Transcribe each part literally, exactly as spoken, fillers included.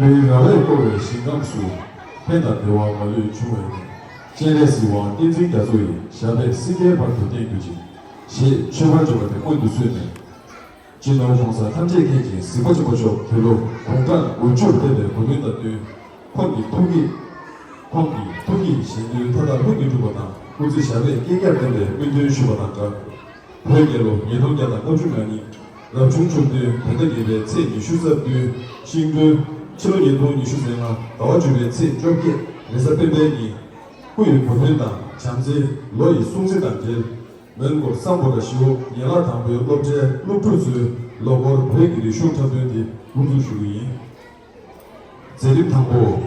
བོད་ར་བས་བསྐོར་བའི་ཞིང་ཁམས་སུ། ཕན་དང་བདེ་བ་མ་ལུས་འབྱུང་བའི་གནས། སྤྱན་རས་གཟིགས་དབང་བསྟན་འཛིན་རྒྱ་མཚོ་ཡི། ཞབས་པད་སྲིད་མཐའི་བར་དུ་བརྟན་གྱུར་ཅིག་ཞེས་མཆོད་པར་བརྗོད་པ་དེ་སྔོན་དུ་བསུས་ནས། སྤྱི་ནོར་༸གོང་ས་ཐམས་ཅད་མཁྱེན་ཅིང་གཟིགས་པ་ཆེན་པོ་མཆོག་དེ་ལོ་དགུང་གྲངས་དགུ་བཅུར་ཕེབས་པའི་གོ་སྟོན་དང་བསྟུན། ཁོང་གི་ཐུགས་ཀྱི་ཁོང་གི་ཐུགས་ཀྱི་བཞེད་དོན་མཐའ་དག་ལྷུན་གྱིས་གྲུབ་པ་དང་། སྐུ་ཚེ་ཞབས་པད་བསྐལ་བརྒྱར་བརྟན་པའི་སྨོན་འདུན་ཞུ་བ་དང་སྦྲགས། བོད་རྒྱལ་ལོ་ཉིས་སྟོང་བརྒྱ་དང་ལྔ་བཅུ་ང་གཉིས། རབ་བྱུང་ཆུ་སྟོན་བོད་ཟླ་བརྒྱད་པའི་ཚེས་ཉི་ཤུ་རྩ་བདུན། ཤིང་སྦྲུལ། ཕྱི་ལོ་ཉིས་སྟོང་ཉི་ཤུ་རྩ་ལྔ་ཟླ་བ་བཅུ་པའི་ཚེས་བཅོ་བརྒྱད་རེས་གཟའ་སྤེན་པའི་ཉིན། སྐུ་ཡི་གོ་སྟོན་དང་བྱམས་བརྩེའི་ལོ་ཡི་སྲུང་བརྩི་དང་འབྲེལ། མོན་གྷོ་སམ་བྷོ་ཊ་ཞི་བོ་ཡན་ལག་དང་པོའི་སློབ་གྲྭའི་སློབ་ཕྲུག་ཚོའི་ལོ་འཁོར་བོད་ཀྱི་རིག་གཞུང་འཁྲབ་སྟོན་དེ་འགོ་འཛུགས་ཞུ་གི་ཡིན། མཛད་རིམ་དང་པོ། བོད་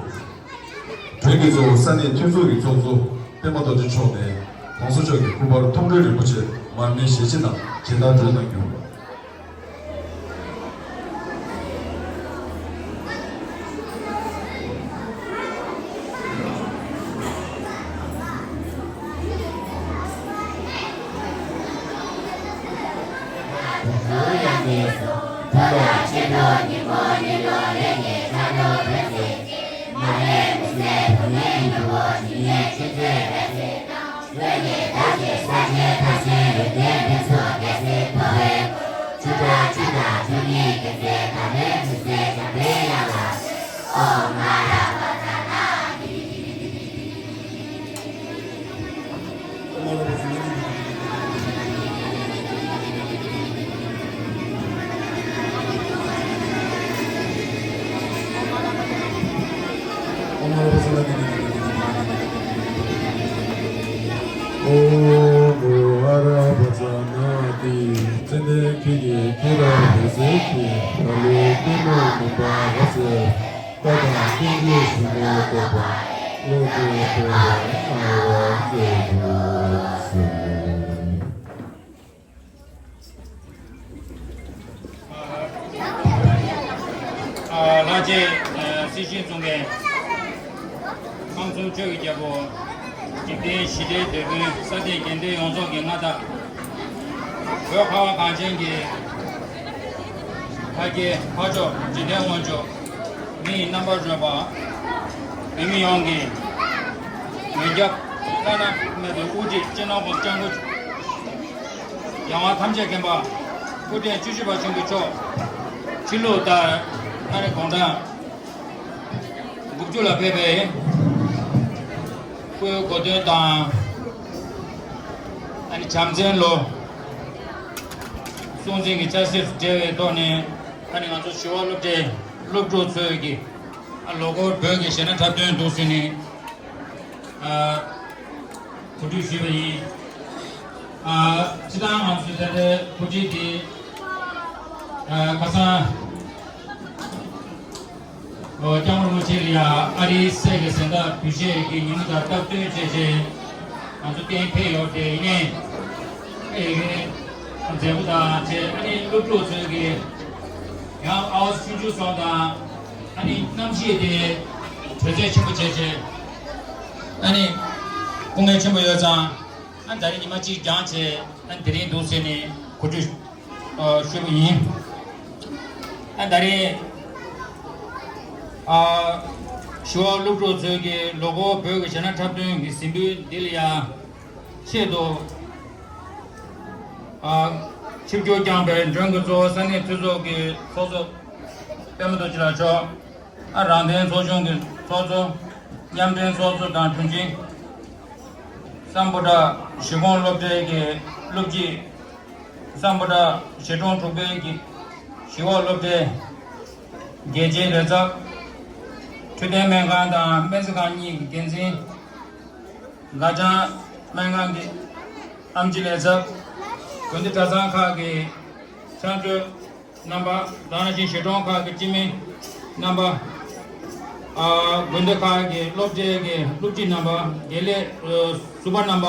ཀྱི་གཙོ་བོ་ས་གནས་མཐུན་ཚོགས་ཀྱི་ཚོགས་གཙོ་པད་མ་རྡོ་རྗེ་མཆོག་ནས་༸གོང་ས་མཆོག་གི་སྐུ་པར་མཐོང་གྲོལ་རིན་པོ་ཆེ་མར་མེ་ཞལ་ཕྱེ་དང་མཇལ་དར་སྒྲོན་གནང་རྒྱུ། ལྷ་རྗེ་སྲིད་ཞིའི་གཙུག་རྒྱན། ཁམས་གསུམ་ཆོས་ཀྱི་རྒྱལ་པོ། འཇིག་རྟེན་ཞི་བདེའི་དེད་དཔོན། ས་སྟེང་རྒྱལ་བསྟན་ཡོངས་རྫོགས་ཀྱི་མངའ་བདག་བོད་ཁ་བ་གངས་ཅན་གྱི་ལྷ་སྐལ་འཕགས་མཆོག་འཇིག་རྟེན་དབང་ཕྱུག་མི་ཡི་རྣམ་པར་རོལ་པ། བོད་མི་ཡོངས་ཀྱི་མགོན་སྐྱབས། བླ་ན་མེད་པའི་དབུ་ཁྲིད། སྤྱི་ནོར་༸གོང་ས་༸སྐྱབས་མགོན་ཡང་དབང་ཐམས་ཅད་མཁྱེན་པ། སྐུ་ཕྲེང་བཅུ་བཞི་པ་ཆེན་པོ་མཆོག་ཕྱི་ལུགས་ལྟར་ཨ་ནི་དགུང་གྲངས་དགུ་བཅུ་ལ་ཕེབས་པའི་སྐུའི་གོ་སྟོན་དང་། ཨ་ནི་བྱམས་བརྩེའི་ལོ་སྲུང་བརྩི་གི་ཆབ་སྲིད་སུ་འབྲེལ་བའི་ཐོག་ནས། ཨ་ནི་ང་ཚོ་ཞི་བ་སློབ་གྲྭའི་སློབ་ཕྲུག་ཚོས་ཀྱི་ཨ་ལོ་འཁོར་བོད་ཀྱི་གཞས་སྣ་འཁྲབ་སྟོན་འདུག་ཟེར་ནས། ཨ་གོ་སྒྲིག་ཞུས་པ་ཡིན། ཨ་སྤྱིར་བཏང་ང་ཚོའི་ད་ལྟའི་གོ་སྒྲིག་དེ། ཨ་ཁ་སང་ཨོ་སྐྱབས་མགོན་རིན་པོ་ཆེ་ལ་ཡ་ཨ་རིའི་སྲས་ཀྱི་གཟེངས་རྟགས་འབུལ་བཞེས་ཀྱི་ཉིན་མོ་དང་སྟབས་བསྟུན་བྱས་རྗེས། ང་ཚོ་གཏན་ཕེབས་ཡོད་དེ། ཡིན་ནའི་ཨེ་མཛད་སྒོ་དང་བཅས། ཨ་ནི་སློབ་ཕྲུག་ཚོས་ཀྱི་ཡང་ཨ་བ་ཆུང་ཆུང་སོགས་དང་། ཨ་ནི་གནམ་གཤིས་དེ་དྲོད་ཚད་ཆེན་པོ་བྱས་རྗེས། ཨ་ནི་སྐུ་ངལ་ཆེན་པོ་ཡོད་ཙང་། ཨ་ནི་ད་རེས་ཉི་མ་གཅིག་འགྱངས་བྱས། ཨ་ནི་དེ་རིང་འདུག་ཟེར་ནས་གོ་སྒྲིག་ཨ་ཞུས་པ་ཡིན། ཨ་ནི་ད་རེས་ཨ་ཞི་བ་སློབ་ཕྲུག་ཚོས་ཀྱི་ལོ་འཁོར་བོད་ཀྱི་གཞས་སྣ་འཁྲབ་སྟོན་གྱི་གཟིགས་འབུལ་འདི་ལ་ཡ་ཆེད་དུ། ཨ་ཆིབས་བསྒྱུར་བསྐྱངས་པའི་མགྲོན་གྱི་གཙོ་བོ་ས་གནས་འཐུས་ཚོགས་ཀྱི་ཚོགས་གཙོ་པད་མ་རྡོ་རྗེ་ལགས་མཆོག་ཨ་རང་བདེན་ཚོགས་ཆུང་གི་ཚོགས་གཙོ། མཉམ་འབྲེལ་ཚོགས་གཙོ་དང་དྲུང་ཆེ། སམ་བྷོ་ཊ་གཞིས་ཁོངས་སློབ་གྲྭའི་གི་སློབ་སྤྱི། སམ་བྷོ་ཊ་གཞིས་གྲོང་དྲུག་པའི་གི་གཞིས་འོག་སློབ་གྲྭའི་དགེ་ཆེའི་ལས་ཚབ། འཕྲོད་བསྟེན་སྨན་ཁང་དང་སྨན་རྩིས་ཁང་གཉིས་ཀྱི་འགན་འཛིན། ལ་བྱང་སྨན་ཁང་གི་ཨེམ་ཆི་ལས་ཚབ། དགོན་སྡེ་གྲྭ་ཚང་ཁག་གི་ཕྱག་མཛོད་རྣམ་པ། དེ་ནང་བཞིན་གཞིས་གྲོང་ཁག་གི་སྤྱི་མི་རྣམ་པ། ཨ་དགོན་སྡེ་ཁག་གི་སློབ་གྲྭའི་གི་སློབ་སྤྱི་རྣམ་པ། དགེ་ལས་ཨ་ཟུར་པ་རྣམ་པ།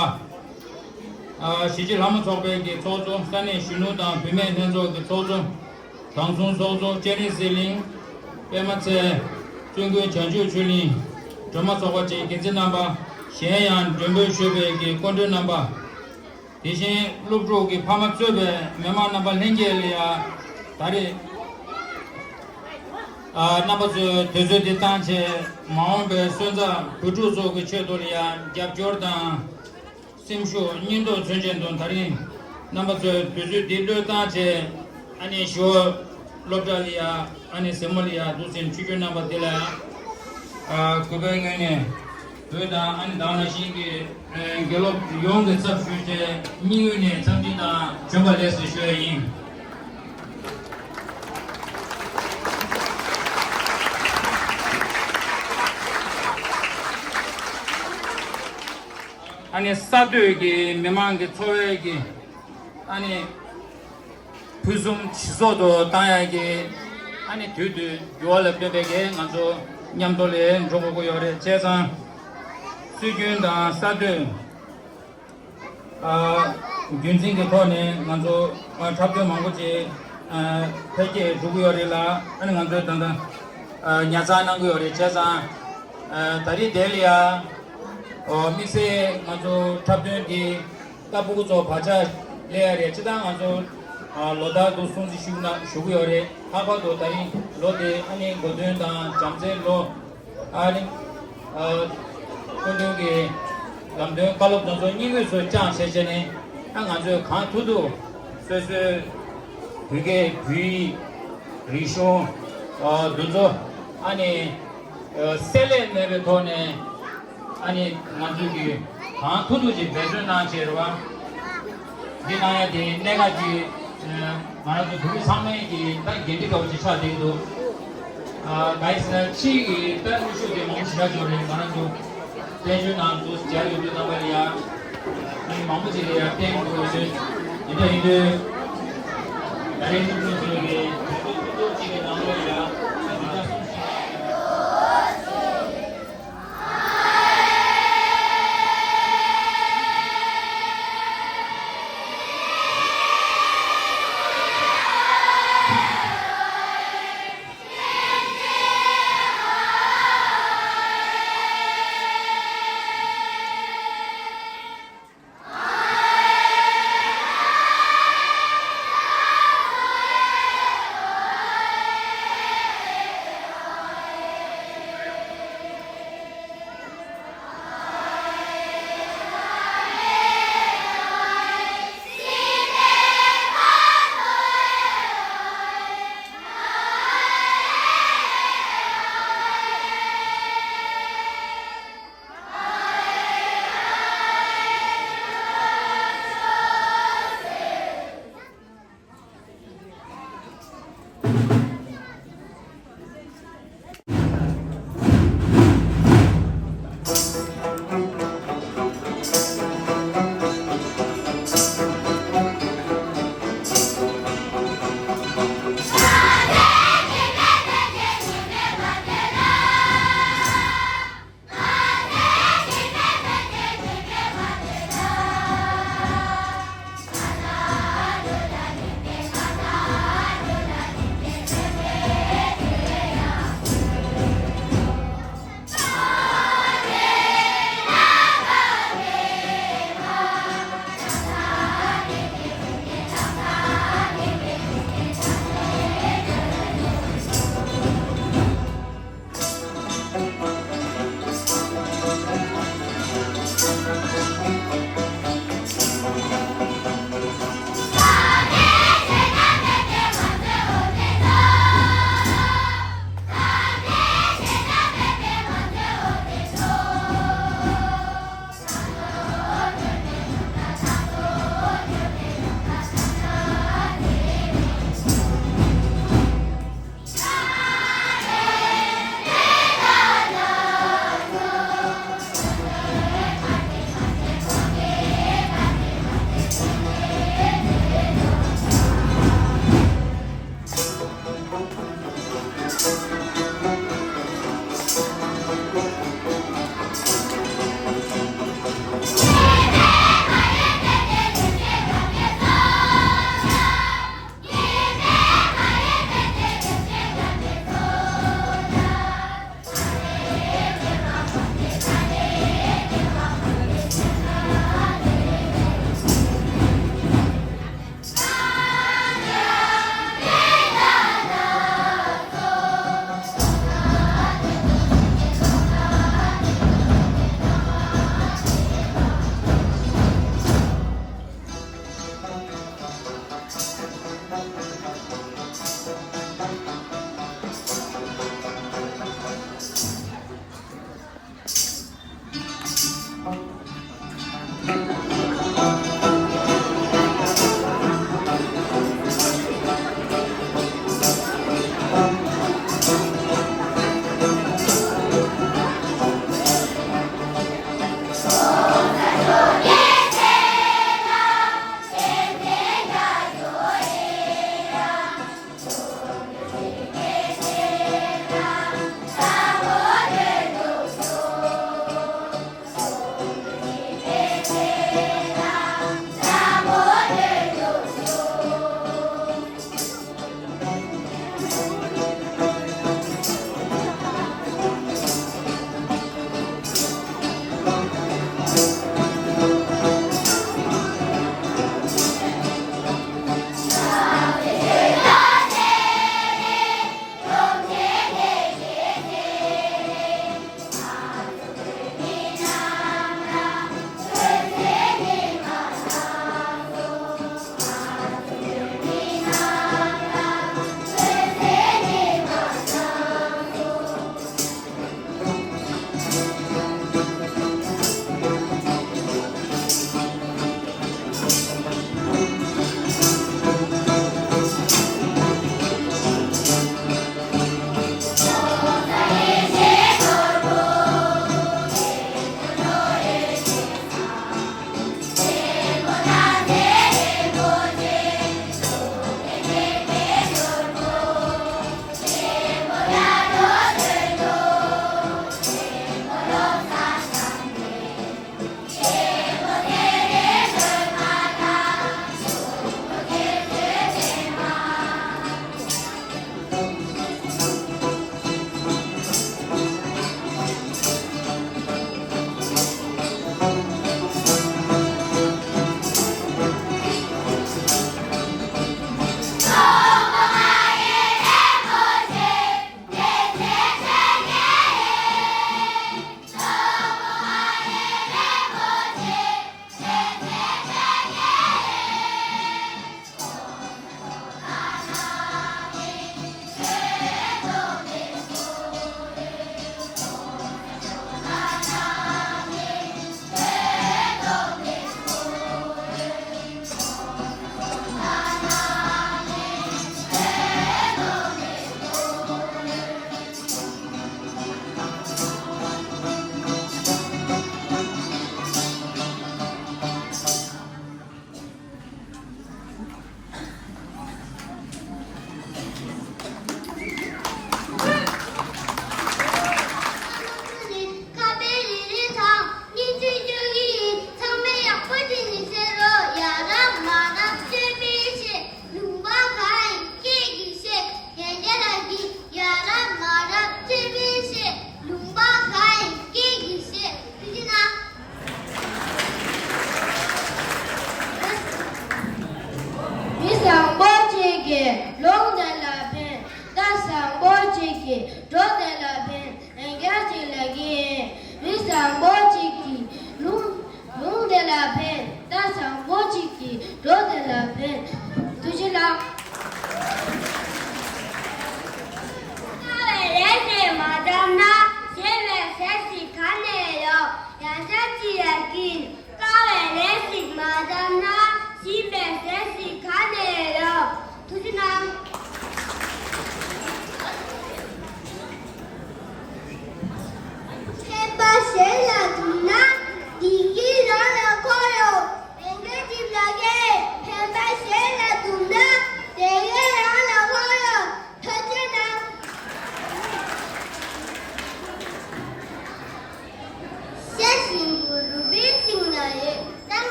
ཨ་གཞིས་བྱེས་ལྷ་མོ་ཚོགས་པའི་གི་ཚོགས་གཙོ། ས་གནས་གཞོན་ནུ་དང་བུད་མེད་ལྷན་ཚོགས་ཀྱི་ཚོགས་གཙོ། དྲང་སྲོང་ཚོགས་གཙོ། སྤྱན་རས་གཟིགས་གླིང་། པད་མ་ཚལ། བཙུན་དགོན་བྱང་ཆུབ་ཆོས་གླིང་སྒྲོལ་མ་ཚོགས་པ་བཅས་འགན་འཛིན་རྣམ་པ། གཞན་ཡང་མགྲོན་འབོད་ཞུས་པའི་གི་སྐུ་མགྲོན་རྣམ་པ། དེ་བཞིན་སློབ་ཕྲུག་གི་ཕ་མ་གཙོས་པའི་མི་མང་རྣམ་པ་ལྷན་རྒྱས་ལ་ཡང་ད་རེས་ ཨ། རྣམ་པ་ཚོས་དུས་ཚོད་འདི་བཏང་བྱས། མ་འོངས་པའི་སོན་རྩ་བུ་ཕྲུག་ཚོ་གི་ཆེད་དུ་ལ་ཡ་རྒྱབ་སྐྱོར་དང་སེམས་ཤུགས་སྙིང་སྟོབས་མཚོན་བྱེད་དུ། ད་རིང་རྣམ་པ་ཚོས་དུས་ཚོད་འདི་བློས་བཏང་བྱས། ཨ་ནི་ཞོ་སློབ་གྲྭ་ལ་ཡ། ཨ་ནི་གཟིགས་མོ་ལ་ཡ། འདུག་སེ་ཆུ་རྒྱུན་རྣམ་པ་འདི་ལ་ཡ། ཨ། གུས་པའི་ངོས་ནས་འབུལ་དང་། ཨ་ནི་ད་ག་ནང་བཞིན་གྱི་དགེ་སློབ་ཡོངས་ཀྱི་ཚབ་ཞུས་ཏེ་སྙིང་དབུས་ནས་འཚམས་འདྲི་དང་བྱོན་པ་ལེགས་སོ་ཞུ་ཡ་ཡིན། ཨ་ནི་གསར་གཏོད་ཀྱི་མི་མང་གི་འཚོ་བའི་གི། ཨ་ནི་ཕུན་སུམ་ཇེ་ཚོགས་སུ་བཏང་ཡག་གི། ཨ་ནི་དུས་དུས་འགྱུར་བ་ལ་ལྟོས་པའི་གི་ང་ཚོ་མཉམ་དུ་ལས་འགྲོ་དགོས་ཀྱི་ཡོད་རེད། བྱས་ཙང་སྲོལ་རྒྱུན་དང་གསར་གཏོད། ཨ། རྒྱུན་འཛིན་གྱི་ཐོག་ནས་ང་ཚོ། ཨ། འཁྲབ་སྟོན་མང་པོ་ཅིག་ཨ། འཕེལ་རྒྱས་འགྲོ་གི་ཡོད་རེད་ལ། ཨ་ནི་ང་ཚོའི་ད་ལྟ། ཨ། ཉར་ཚགས་གནང་གི་ཡོད་རེད། བྱས་ཙང་། ཨ། ད་རེས་དེ་ལ་ཡ། ཨོ། དམིགས་བསལ་ང་ཚོ་འཁྲབ་སྟོན་འདི་ད་ཕྲུ་གུ་ཚོ་བག་ཆགས་སླེབས་ཡ་རེད། སྤྱིར་བཏང་ང་ཚོ། ཨ། ལོ་ལྟར་དུ་སྲུང་བརྩི་ཞུ་ན་ཞུ་གི་ཡོད་རེད། ལྷག་པར་དུ་ད་རིང་ལོ་དེ། ཨ་ནི་འགོ་སྟོན་དང་བྱམས་བརྩེའི་ལོ། ཨ་ནི། ཨ། སྐུ་མདུན་གྱི་ལམ་སྟོན་བཀའ་སློབ་དེ་ཚོ་སྙིང་དབུས་སུ་བཅངས་བྱས་བྱས་ནས། ཨ། ང་ཚོས་གང་ཐུབ་ཐུབ་སོ་སོའི་བོད་སྐད། བོད་ཡིག། རིག་གཞུང་། ཨ། འདི་ཚོ། ཨ་ནི། ཨ། བསྲེ་ལྷད་མེད་པའི་ཐོག་ནས། ཨ་ནི་ང་ཚོས་ཀྱི་གང་ཐུབ་ཐུབ་ཅིག་འབད་བརྩོན་གནང་བྱས་རེད་བ། འདི་གནང་ཡ་དེ་གནད་འགག་ཅིག་ང་རང་ཚོ་བོད་མི་ཚང་མའི་གི་ད་འགན་འཁྲི་ལྟ་བུ་ཅིག་ཆགས་བསྡད་ཀྱི་འདུག་ཨ། ག་རེ་ཟེར་ན། ཕྱིའི་གི་ད་ནུས་ཤུགས་དེ་མང་པོ་ཞེ་དྲག་འབྱོར་རེད། ང་རང་ཚོ་བཙན་བྱོལ་ནང་དུ་མཇལ་ཡོང་དུས་རྣམ་པ་ལ་ཡ། མི་མང་པོ་ཅིག་ལ་ཡ་བསྟན་དགོས་ཡོད་དུས། དེ་འདྲ་ཡིན་དུས། ད་རེས་སློབ་ཕྲུག་ཚོ་གི་དུས་ཚོད་ཐུང་ཐུང་ཅིག་གི་ནང་ལ་ཡ། ད་གསུང་བཤད།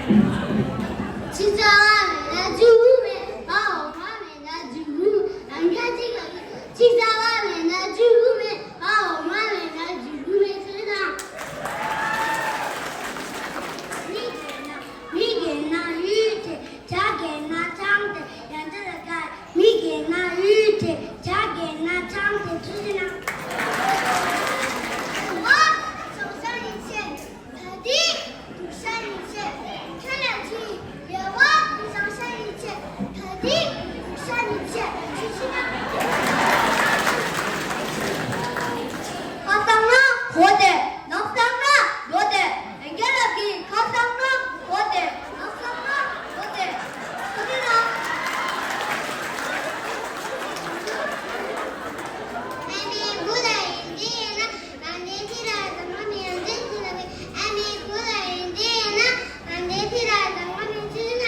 ཅི་ཙ་བ་མེད་ན་རྒྱུ་མེད། ཨ་འོ་མ་མེད་ན་རྒྱུ་མེད། ཨ་འགའ་ཅི་ག་གི་ཅི་ཙ་བ་མེད་ན་རྒྱུ་མེད། ཨ་འོ་མ་མེད་ན་རྒྱུ་མེད་ཟེར་ན། མི་རྒན་ན་མི་རྒན་ན་ཡུལ་དེ། བྱ་རྒན་ན་ཅང་དེ་ཡང་དེ་ལ་དགའ། མི་རྒན་ན་ཡུལ་དེ། བྱ་རྒན་ན་ཅང་དེ་ཚུལ་དེ་ན། ཨ་འོ་ཙོག་ས་ཡིན་ཆེ། ད་དེ་དུག་ཤ་ཡིན་ཆེ། ཁྱོད་ལ་ཅི་ཡོད་བ་བཟང་ཤ་ཡིན་ཆེ། ད་དེ་དུག་ཤ་ཡིན་ཆེ། ཅི་ཞིག་ན། ཁ་སང་ན་གོ་དེ། ནག་སང་ན་རོ་དེ། ཨེ་རྒྱ་ལ་གི་ཁ་སང་ན་གོ་དེ། ནག་སང་ན་རོ་དེ། ཁོ་དེ་ན། ཨ་མའི་བུ་ལ་ཡིན་དེ་ཡིན་ན། ཨ་ནེ་ཐི་ར་དང་ང་མི་ཡང་དེ་ཐི་ར་བི་ཨ་ནེ་བུ་ལ་ཡིན་དེ་ཡིན་ན། ཨ་ནེ་ཐི་ར་དང་ང་མི་ཚི་ན།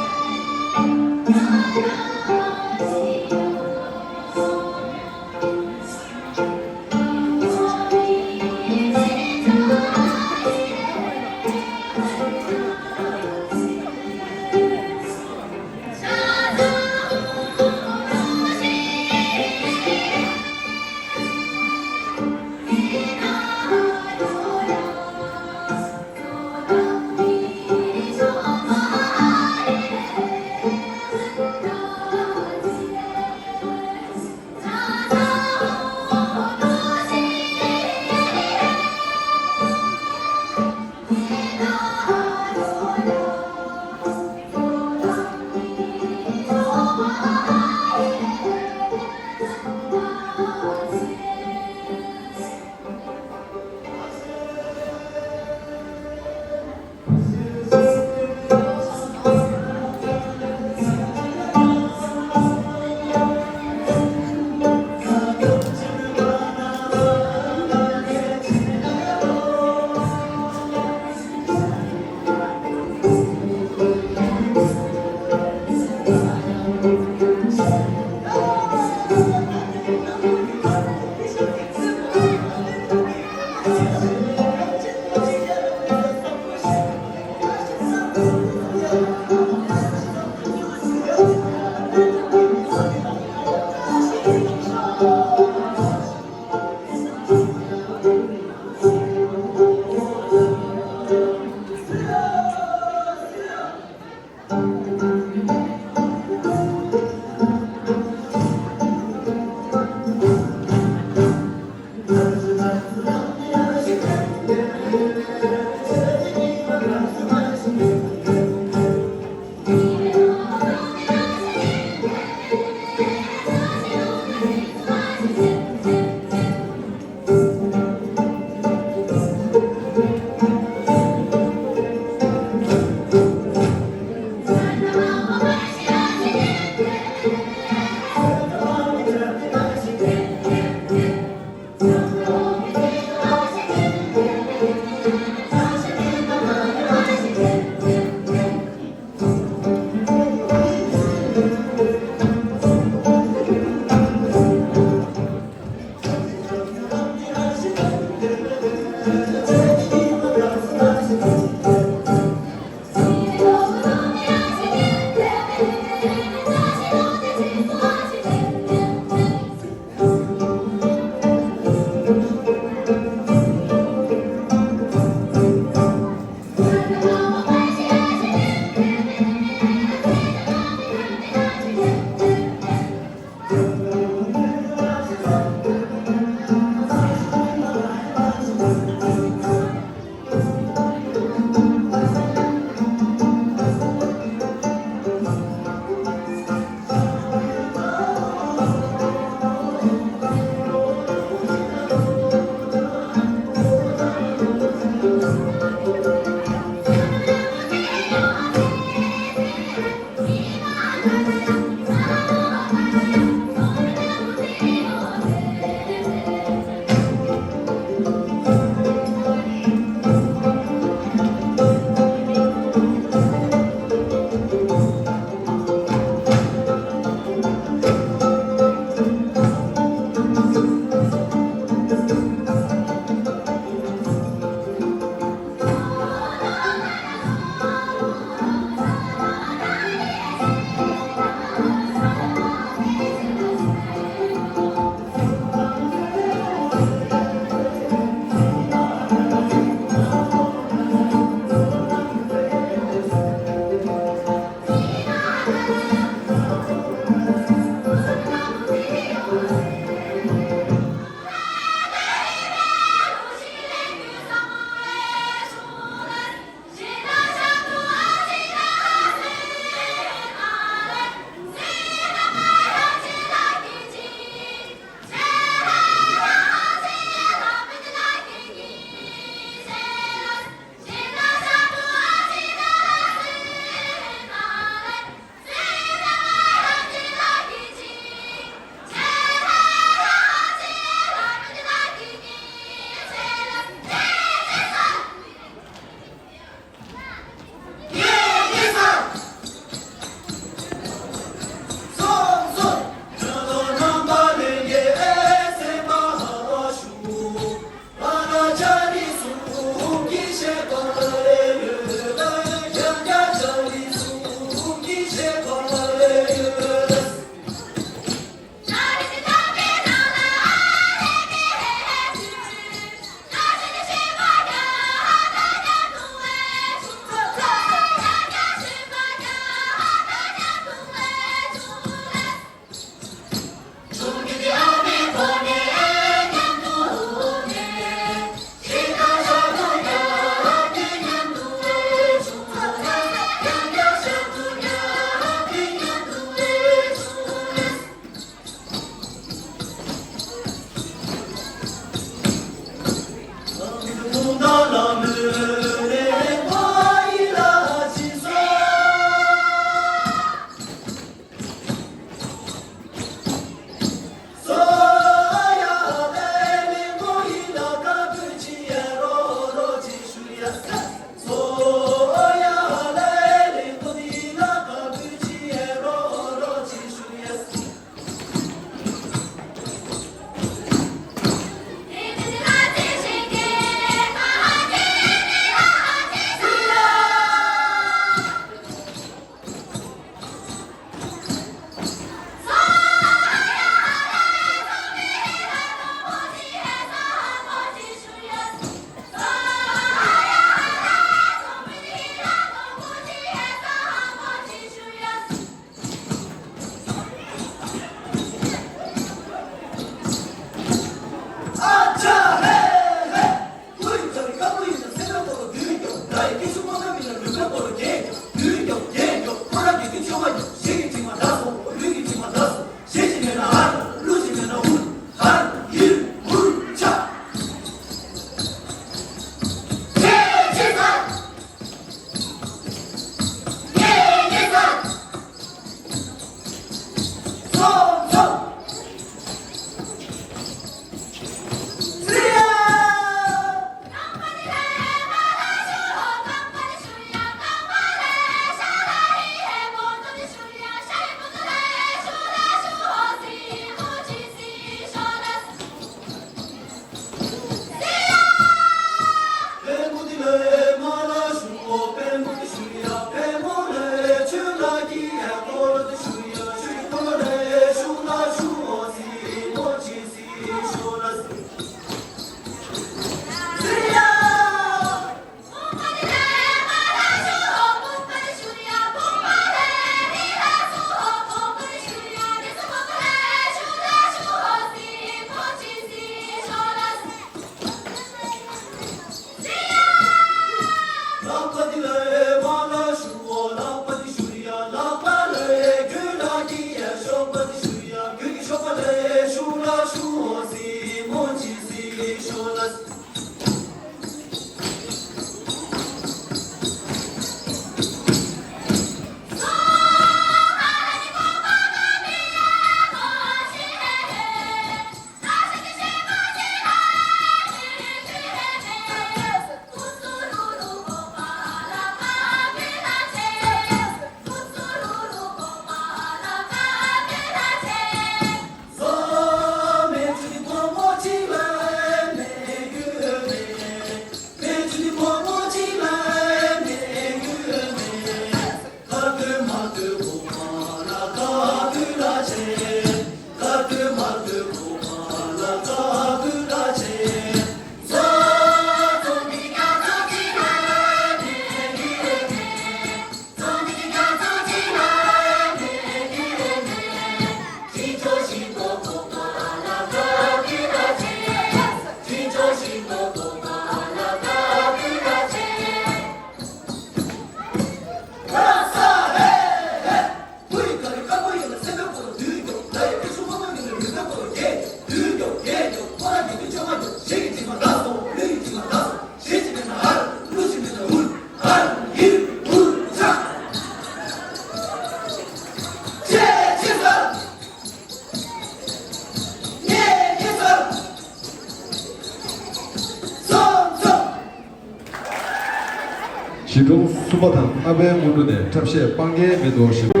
གཞིས་གྲོང་གསུམ་པ་དང་ལྔ་པའི་སྔོན་འགྲོ་ནས་འཁྲབ་གཞས་སྤང་གའི་མེ་ཏོག་ཞེས།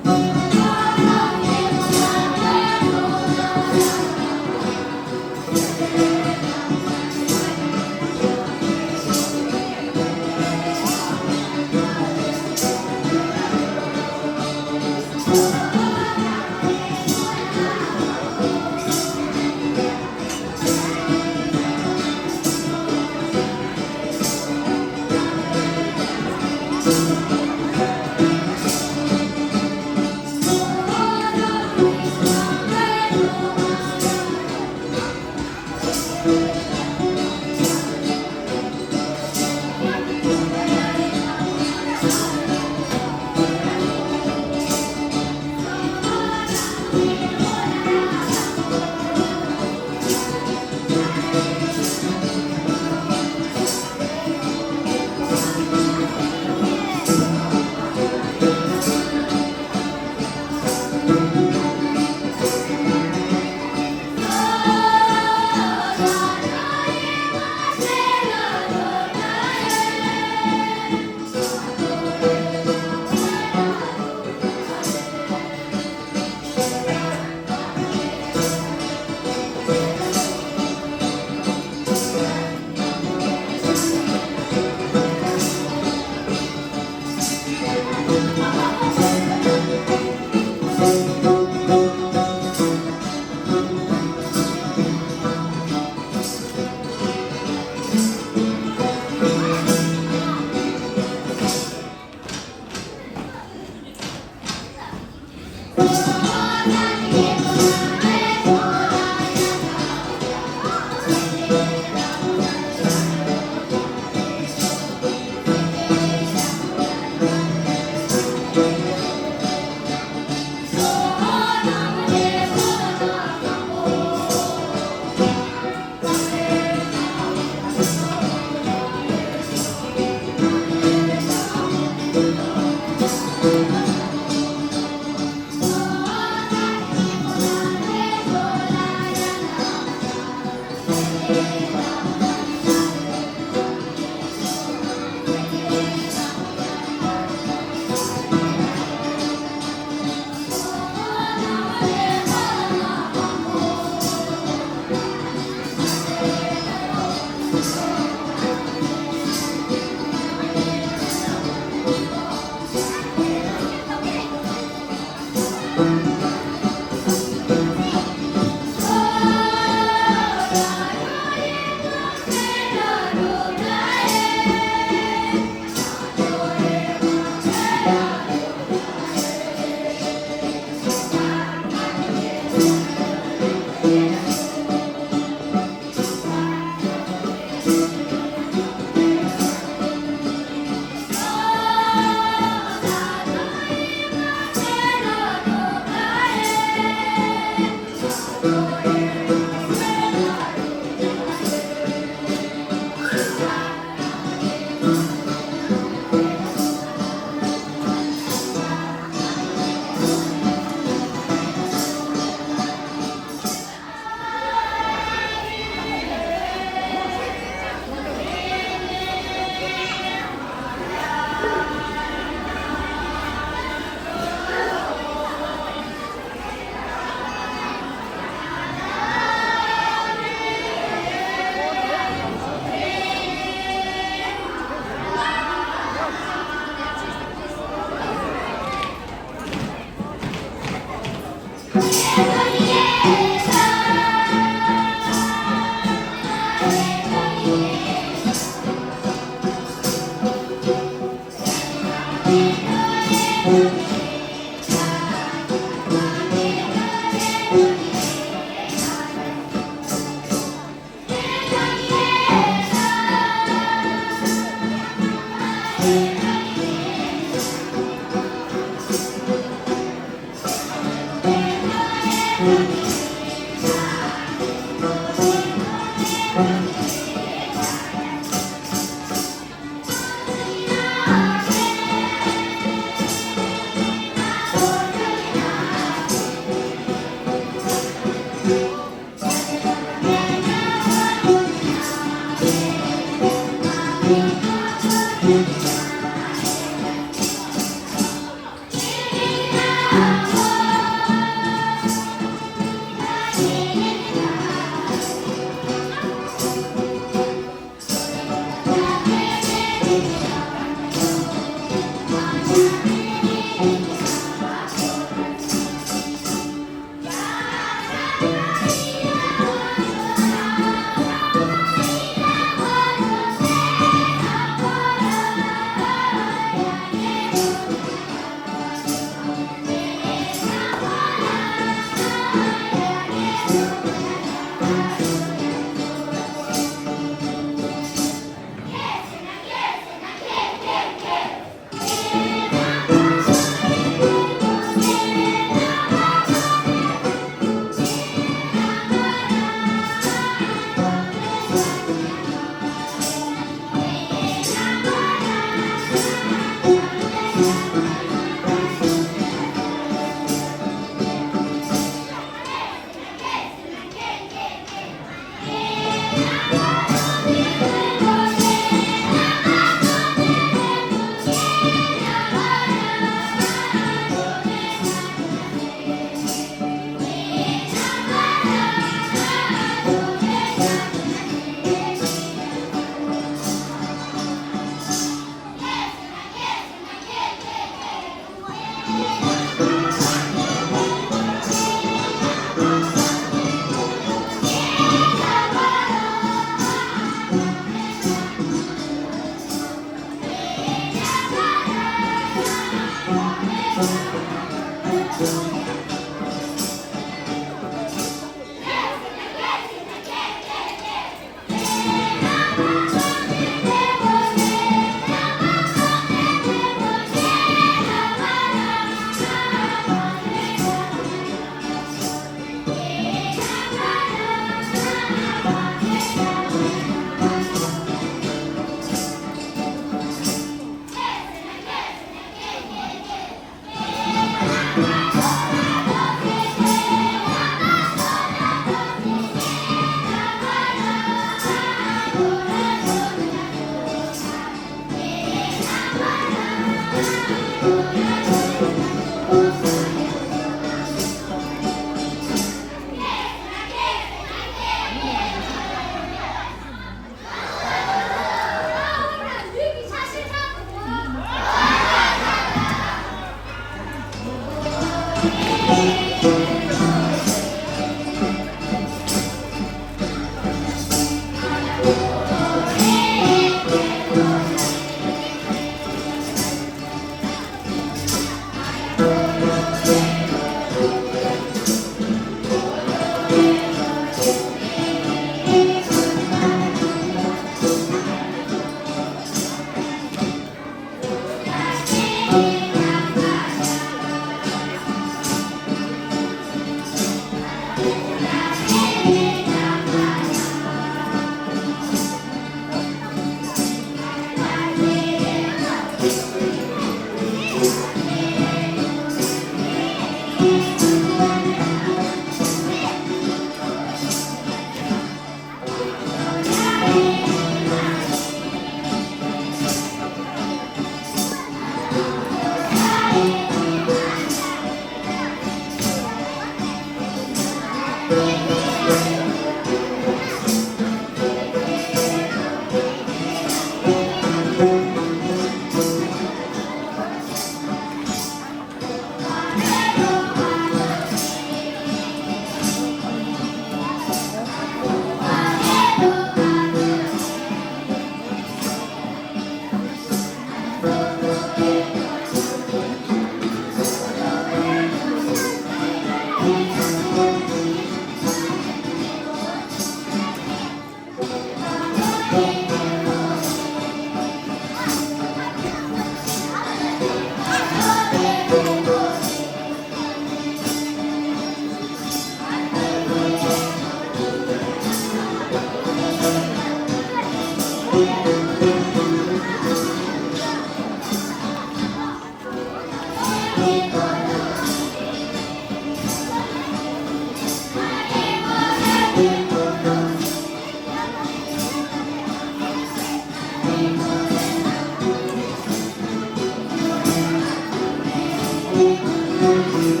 བདག་གིས་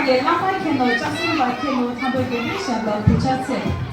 བླ་མ་མཁྱེན་ནོ། སྐྱབས་སེམས་དཔའ་མཁྱེན་ནོ། མཁའ་འགྲོ་རྒྱལ་པོའི་ཞབས་ལ་གུས་ཕྱག་འཚལ།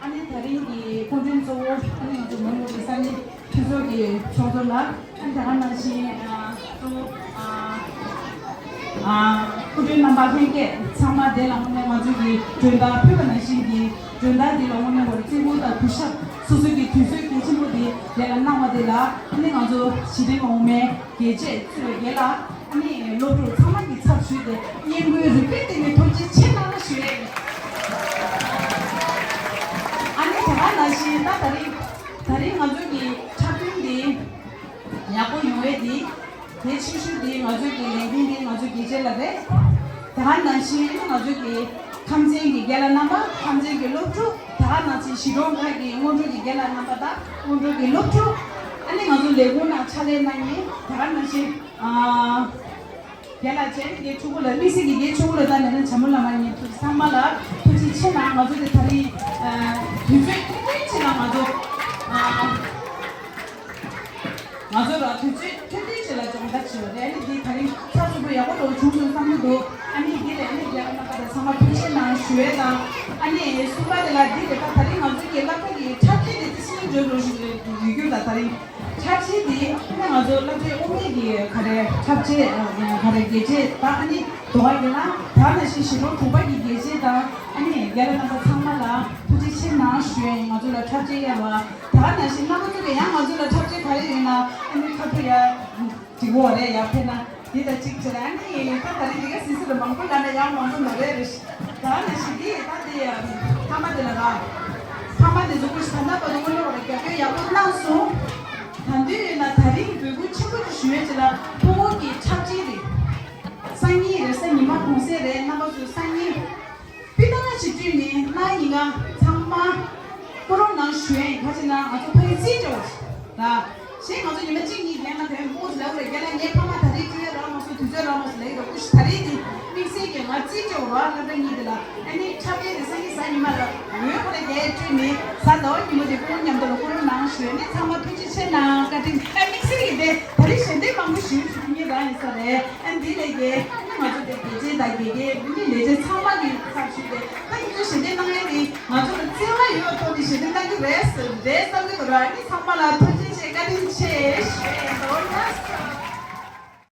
ཨ་ནི་ད་རིང་གི་སྐུ་མགྲོན་གཙོ་བོ་ཨ་ནི་ང་ཚོ་མོན་གྷོ་གི་ས་གནས་འཐུས་ཚོགས་ཀྱི་ཚོགས་གཙོ་ལགས། ཨ་ནི་དེ་ག་ནང་བཞིན་ཨ་གཙོ་བོ་ཨ་ཨ་སྐུ་མགྲོན་རྣམ་པ་ལྷན་རྒྱས་ཚང་མ་དེ་ལ་དངོས་གནས་ང་ཚོ་གི་མགྲོན་བདག་ཕུལ་བ་ནང་བཞིན་གྱི་མགྲོན་བདག་འདི་ལ་དངོས་གནས་བར་བརྩི་བཀུར་དང་གུས་ཞབས་སོ་སོ་གི་དུས་ཚོད་གལ་ཆེན་པོ་འདི་ལས་ལ་གནང་བ་དེ་ལ་ཨ་ནི་ང་ཚོ་གཞི་རིམ་འོག་མའི་དགེ་བཤེས་གཙོས་དགེ་ལགས། ཨ་ནི་སློབ་ཕྲུག་ཚང་མ་གི་ཚབ་ཞུས་ཏེ་སྙན་སྐུལ་རིམ་པས་བསྟན་ནས་ཐུགས་རྗེ་ཆེ་གནང་ཞུ་ཡས་ཡིན། ཨ་ནི་དེ་ག་ནང་བཞིན་ད་ད་རིང་ད་རིང་ང་ཚོ་གི་འཁྲབ་སྟོན་འདི་ཡག་པོ་ཡོང་ཡས་འདི་གལ་ཆེ་ཤོས་འདི་ང་ཚོ་གི་ལས་འགན་འདི་ང་ཚོ་དགེ་ཆེ་ལ་རེད། དེ་ག་ནང་བཞིན་ཨ་ནི་ང་ཚོ་གི་ཁམས་ཚན་གི་རྒན་ལགས་རྣམ་པ་ཁམས་ཚན་གི་སློབ་ཕྲུག་དེ་ག་ནང་བཞིན་གཞིས་གྲོང་ཁག་གི་སྔོན་འགྲོ་གི་རྒན་ལགས་རྣམ་པ་དང་སྔོན་འགྲོ་གི་སློབ་ཕྲུག་ཨ་ནི་ང་ཚོ་ལས་ཁུངས་ནང་ཕྱག་ལས་གནང་མཁན་དེ་ག་ནང་བཞིན། རྒན་ལགས་བཅས་རྒན་ཕྲུ་གུ་ལ་དམིགས་བསལ་གྱི་རྒན་ཕྲུ་གུ་ལ་ད་ནས་ན་བྱམས་པོ་བླ་མ་ཉིད་དུ་ཚང་མ་ལ་ཐུགས་རྗེ་ཆེ་གནང་། ང་ཚོ་དེ་ད་རིང་དུས་ཚོད་ཐུང་ཐུང་ཅིག་ལ་ང་ཚོ་ང་ཚོ་ལ་དུས་ཚོད་ཐུང་ཐུང་ཅིག་ལ་སྦྱོང་བརྡར་བྱས་པ་རེད། ཨ་ནི་འདི་ད་རིང་ཚགས་ཚུད་པོ་ཡག་པོ་འགྲོ་བྱུང་སོང་བསམ་གྱི་འདུག་ཨ་ནི་འདི་ལས་ཨ་ནི་རྒན་ལགས་རྣམ་པ་དང་ཚང་མ་ཐུགས་རྗེ་ཆེ་གནང་ཞུ་ཡས་དང་། ཨ་ནི་གསུམ་པ་དེ་ལ་འདི་དེ་ད་ད་རིང་ང་ཚོ་གི་སློབ་གྲྭ་གི་འཁྲབ་སྟོན་དེ་དེ་སྲིད་འཇོན་འགྲོ་བཞིན་ཡོད་རྒྱུ་ད་ད་རིང་། འཁྲབ་ཆས་དེ་ནི་ང་ཚོ་སློབ་གྲྭའི་དབུ་མའི་གི་ག་རེ་འཁྲབ་ཆས་ག་རེ་དགེ་ཆས་དང་ཨ་ནི་དོ་ག་ཡིན་ན་ད་ནང་བཞིན་ཞིང་ཁམས་དྲུག་པ་གི་དགེ་ཆས་དང་ཨ་ནི་རྒན་ལགས་རྣམ་པ་ཚང་མ་ལ་ཐུགས་རྗེ་ཆེ་གནང་ཞུ་ཡ་ཡིན། ང་ཚོ་ལ་འཁྲབ་ཆས་གཡར་བ་ད་ནང་བཞིན་རྣམ་པ་ཚོ་གི་ཡང་ང་ཚོ་ལ་འཁྲབ་ཆས་ག་རེ་ཡོད་ན་ཨ་ནི་ཁ་ཐུག་ཡ་འགྲིག་གོ་རེད། ཡ་ཕེབས་ན་འདི་ལྟར་གཅིག་བྱས་ཨ་ནི་ད་ད་རེས་འདི་ག་སི་སི་ལ་མང་པོ་ལ་ན་ཡང་མང་པོ་མ་རེད་རེད། ད་ནི་ཞིག་གིས་ད་དེ་ཕ་མ་དེ་ལ་ར་ཕ་མ་དེ་ཚོ་ཀུ་ཤི་ད་ལྟ་བར་དུ་དངོས་གནས་བར་རྒྱབ་སྐྱོར་ཡག་པོ་གནང་སོང་། ད་འདི་ཡོད་ན་ད་རིང་འབོད་སྐུལ་ཆེན་པོ་ཞིག་ཞུ་ཡས་ཅིག་ལ་ཕྲུ་གུ་གི་འཁྲབ་ཆས་རེད། སང་ཉིན་རེད། སང་ཉིན་མ་གུང་སེང་རེད། རྣམ་པ་ཚོ་སང་ཉིན་པི་ཏ་ང་ཞིག་བསྐྲུན་ནས་གནངས་ཉིན་ཀ་ཚང་མ་སྐུ་རོགས་གནང་ཞུ་ཡས་ཡིན། ག་ཅི་ན་ང་ཚོ་ཕ་ཡུལ་རྩིས་སྤྲད་པ་ཞིག་ར། གཞན་ང་ཚོ་ཉི་མ་གཅིག་གཉིས་རྒན་ལགས་དེ་མོ་ཞིག་ལབ་རེད། རྒན་ལགས་ངའི་ཕ་མ་ད་རེས་སྤྲོད་ཡས་རག་མ་སོང་། དུས་ཚོད་རག་མ་སོང་ལབ་ཡས་རེད། ཀུ་ཤི་ད་རེས་དེ་དམིགས་བསལ་གྱི་ང་རྩིས་སྤྲད་པ་ར་སློབ་གྲྭ་གཉིས་དེ་ལ་ཨ་ནི་འཁྲབ་ཡས་དེ་སང་ཉིན་གཟའ་ཉི་མ་ལ་འོས་ཁོ་ལ་རྒྱལ་སྤྲོད་ནས་གཟའ་ཟླ་བ་ཉིན་མོ་དེ་སྐུ་མཉམ་དུ་ལ་སྐུ་རོགས་གནང་ཞུ་ཡས་ནས་ཚང་མ་ཐུགས་རྗེ་ཆེ་གནང་། བཀའ་དྲིན། ཨ་དམིགས་བསལ་གྱི་དེ་ད་རེས་ཞལ་འདེབས་མང་པོ་ཞུ་ཞུ་ངེས་རང་ཡིན་ས་རེད། ཨ་འདི་ལས་ཀྱི་ང་ཚོ་དེ་དགེ་རྒན་དང་དགེ་རྒན་མི་ལས་བྱེད་ཚང་མ་གི་ཚབ་ཞུས་ཏེ་ད་ཁྱེད་ཚོས་ཞལ་འདེབས་གནང་ཡས་དེ་ང་ཚོ་ལ་བརྩེ་བ་ཡོད་པའི་ཐོག་ནས་ཞལ་འདེབས་གནང་གི་རེད་རེད་བསམ་གྱི་འདུག་ར། ཨ་ནི་ཚང་མ་ལ་ཐུགས་རྗེ་ཆེ། བཀའ་དྲིན་ཆེ་ཞུ་ཡས་ཡིན།